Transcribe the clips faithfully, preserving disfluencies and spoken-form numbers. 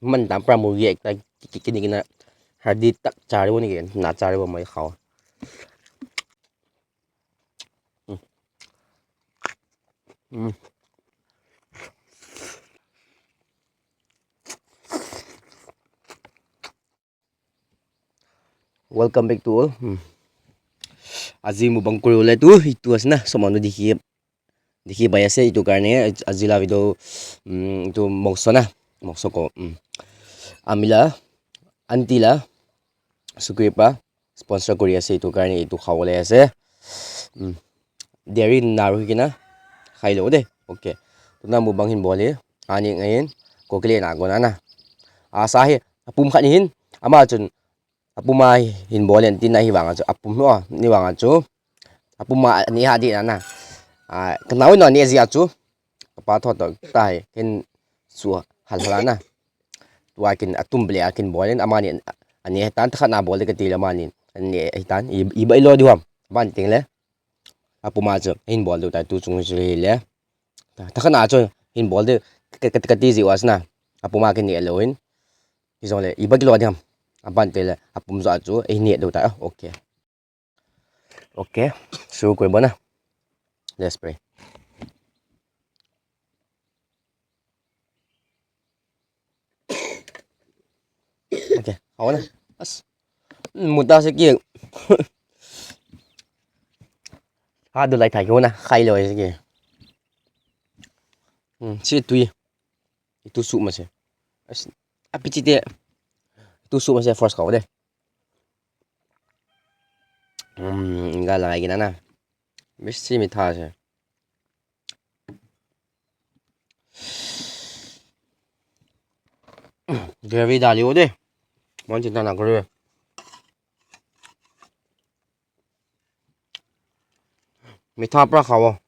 Man tam pra mu ye ta ki ki ni na. Hardi tak chari wo ni ke na chari wo mai khao. Welcome back to all. Aji mukbang kuru le tu itu asna somanu dikhi dikhi bai ase itu karne aji la video itu mokso na mokso ko amila anti la sukripa sponsor kuri ase itu karne itu khawole ase. Deri naru kina khailo de. Okay. Tuna mukbang hin bole ani ngain kokile na gona na asa hi apum khat hin ama chun apuma hin bol en tin ahi vanga chu apum lo ni vanga chu apuma ni ha di na na. Ka nau no ni ji a chu kapa tho to tai hin su hal hal na tua kin atum ble a kin bol en ama ni ani tan ta khat na bol de ka ti le ama ni ani tan i ba ilo di ham ban ting le apuma chu hin bol du tai tu chung chu le ta khat na chu hin bol de ka ti ji was na apuma kin ni lo hin Hi jong le i ba kilo diam. Aban te le apum jo a chu ei ni do ta. Okay. Okay. Su koi bona. Let's pray. Okay. Hau na. As. Muta se ki. Ha do lai thai ho na. Khai lo se ki. Hmm. Si tui. Itu su ma se. As. Api chi te. Itu su ma se first kau de. Hmm, ga la gina na. Bisi mi tha se. Gravy dali o de. Mon chin ta na gravy. Mitha pra khawo.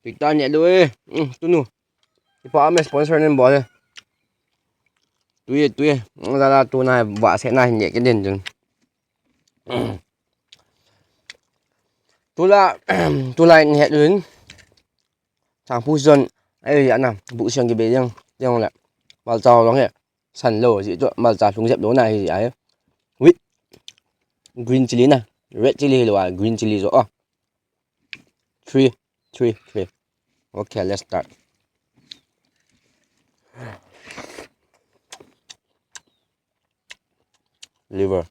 Tita ne lu e. Tunu. Ipa ame sponsor nen bol e. Tuye tuye. Dala tuna va se na hin ye ke den dun. Tula tula in he dun. Chang pu jon. Ai ana bu siang ke be yang yang la. Bal chao long he. San lo ji chu malcha lhung jep lo na hi ai. With green chili na. Red chili lo a green chili jo a. Three, three, three. Okay, let's start. Liver.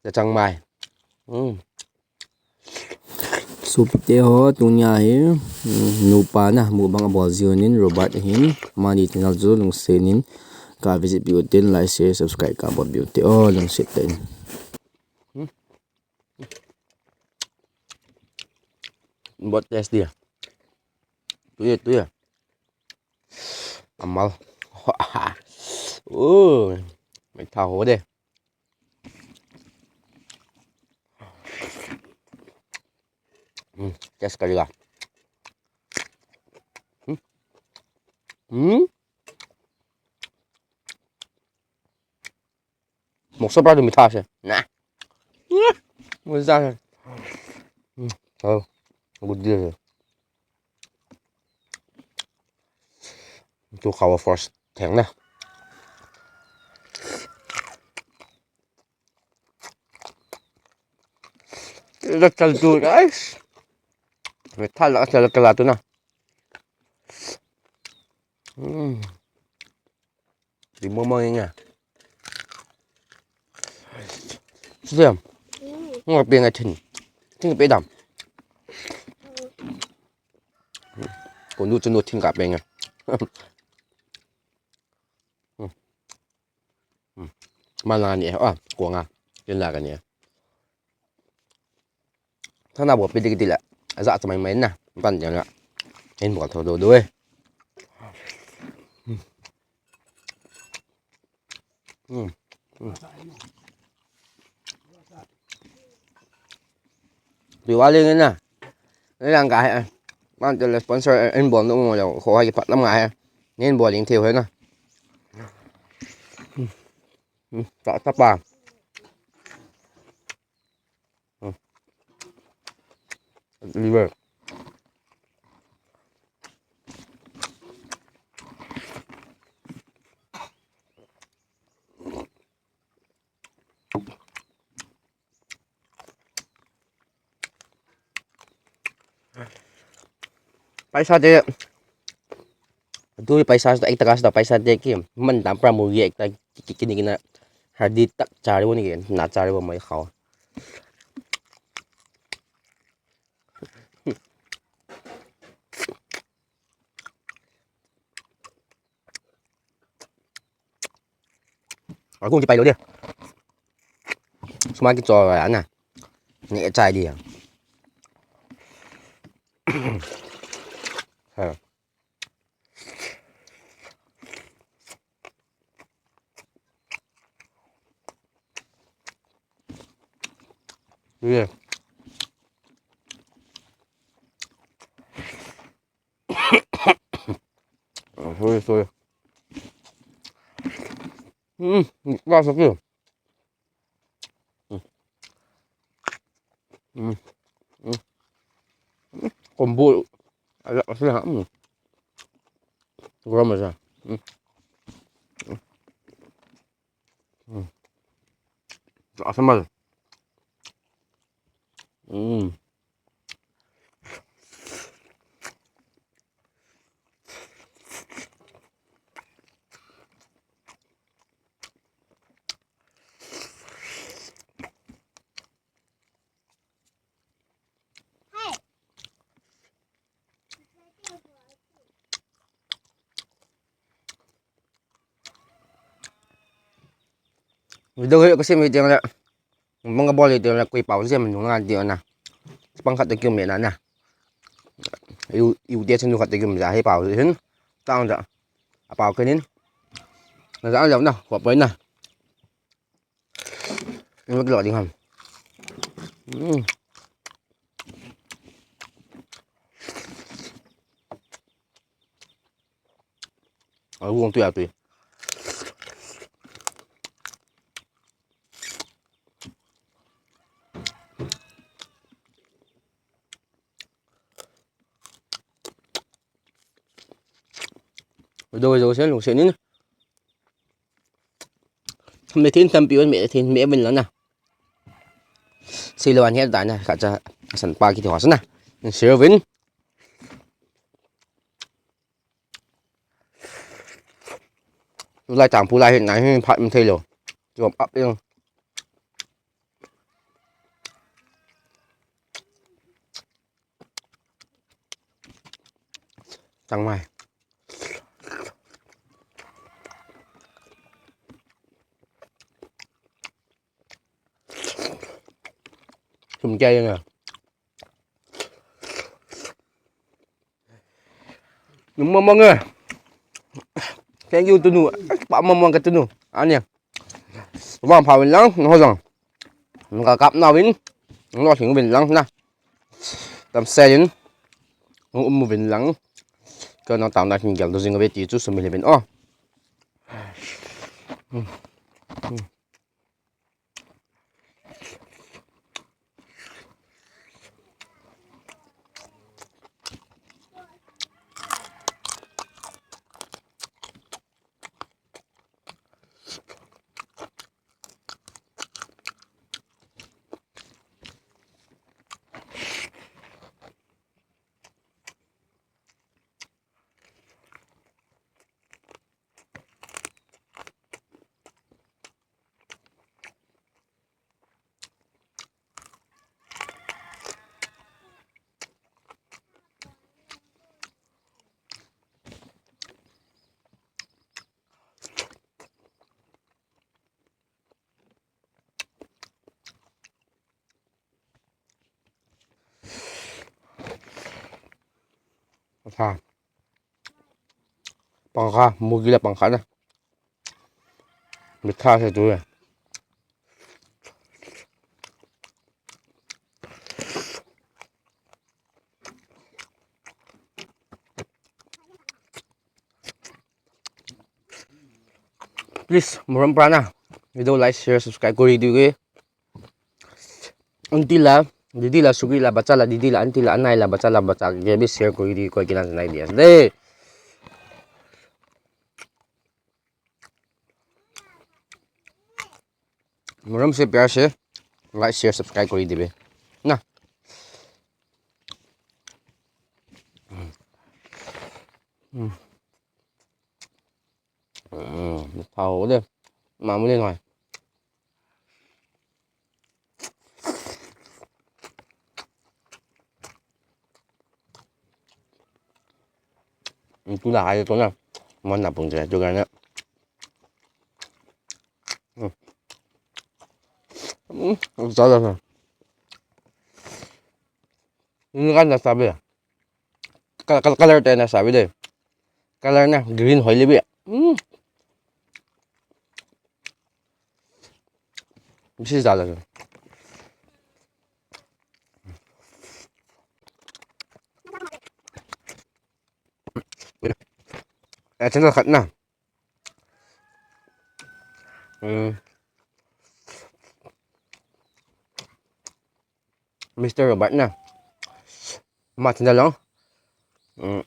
Chachang mai. Mm. Supte ho tunia hi nupa na mukbang abol jiu nin Robert hin mani channel chu lungset nin ka visit piu tin like share subscribe ka bol piu te o lungset te. Bot test dia. Tuye tuye. Amal. Oh, mai tha ho de. Hmm, test kariga. Hmm. Hmm. Mokso pra tu mitha se. Na. Mitha se. Hmm. Oh, good deal. Tu khawa first theng na. La chal tu, guys. Mitha la chal kala tu na. Hmm. Di mo mo nga. Siam. Ngo pe nga thin. Thin pe dam. Ko nu chu nu thin ka pe nga. Mana ni a ko nga. Yin la ka ni. Thana bo pi dik dila. Aja cha mai mai na. Ban jang la. Hin bo tho do do e. Diwali nge na. Nang ka hai. Man te sponsor en bol no mo lo. Ko hai pat lam nga hai. Nen bol ing theu hai na. Ta ta pa. Liver. Paisa te, tu paisa te, ekta kas ta paisa te ki, man tam pra mu ye ekta ki, ki, kini kina, hardi tak chari wo ni ki, na chari wo mai khao. Agung chi pai lo dia. Suma ki cho ya na. Ni chai dia. Ha. Yeah. Oh, sorry, sorry. Mm, that's okay. Mm. Mm. Mm. Combo. Ala, ala, mm. Goma sa. Mm. Mm. Sa, sa mal. Mm. Video hi ka sem hi teng le. Bang ka bol hi teng le koi pau sem nung na ti na. Pang khat te kiu me na na. Yu, yu te chen khat te kiu me ja hi pau hin. Tang ja. A pau kenin. Na ja le na, ko poi na. Lut lo ding ham. Mm. A, guang tui a tui. Dou dou sen lungsen in. Tham le thin tampi un, me le thin me vin lang na. Sei lo an het da na, khat cha san pa kiti ho sa na. Sei vin. Tulai tang pu lai hin na hin phat um thei lo. Chom ap in. Chang mai. Sum chai na. Nung mong mong e. Thank you tunu. Pa mong mong ka tunu. Ani. Vang pha vin lang, nang ho jong. Nang ka kap na vin. Nang lo sing vin lang na. Tam se vin. Nang um vin lang. Ka nang tang na king gel do jing ve ti chu sum le vin o. Pangkha. Pangkha, mugi la pangkha na. Mitha se tu. Please, morom prana. Video like, share, subscribe kori diu ke. Until la, Didi la, sugri la, bacha la, didi la, aunty la, anai la, bacha la, bacha, gabi share kori di, koi kinan nai di ase de. Morom se pyar se like, share, subscribe kori dibe. Na. Hmm. Hmm, thao de. Mamule noi. Tu la hai tu na. Mon na pung je tu ga na. Hmm. Hmm, za la na. Ni kan na sabi. Color, color, color te na sabi de. Color na green hoi libi. Hmm. Bisi za la. Eh, channel khat na. Hmm. Mister Robert na. Ama channel lang. Hmm.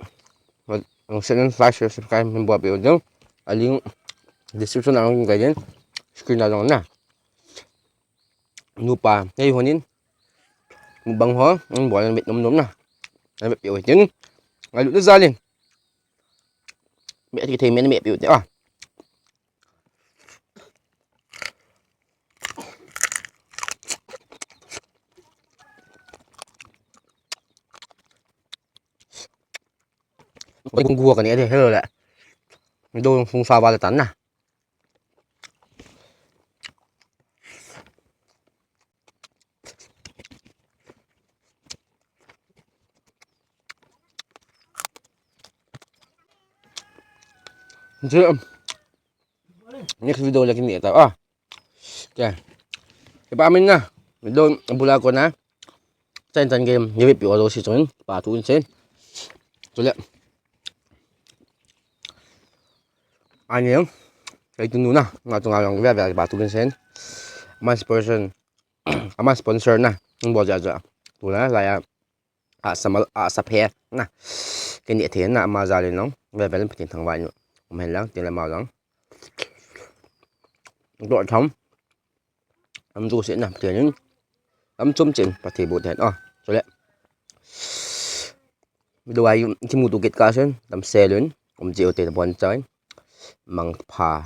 Ang channel like, share, subscribe, min bol peh u ding. A link description a lang gai ding. Screen a lang na. Nupa, hei honin. Mukbang ho, min bol na mit nom nom na. Na mit peh u ding. Ngalu na jalin. Mit thei thei min mit peh u ding. Ah. Bai kung gua kani ade hello le. Do sung sa ba le tan na. Next video le kini ta. Ah. Kei. Kei pa min na. Video bula ko na. Chan chan game. Ye pi o si chun. Pa tu in sen. Tu le. Ani. Kei tu nu na. Nga tu nga long ve ve pa tu in sen. Ama sponsor. Ama sponsor na. Bo ja ja. Tu na la ya. Asa mal, asa phe na. Kei ni the na ama jalin long. Ve ve len Pathen thangvah in um hen lang, tin le mau lang. Do tham. Am du se na Pathen in. Am chum chin Pathen bu then. Oh, so le. Video ai kimu tu kit ka sen. Tam se lun. Um ji u te bon chai. Mang pha.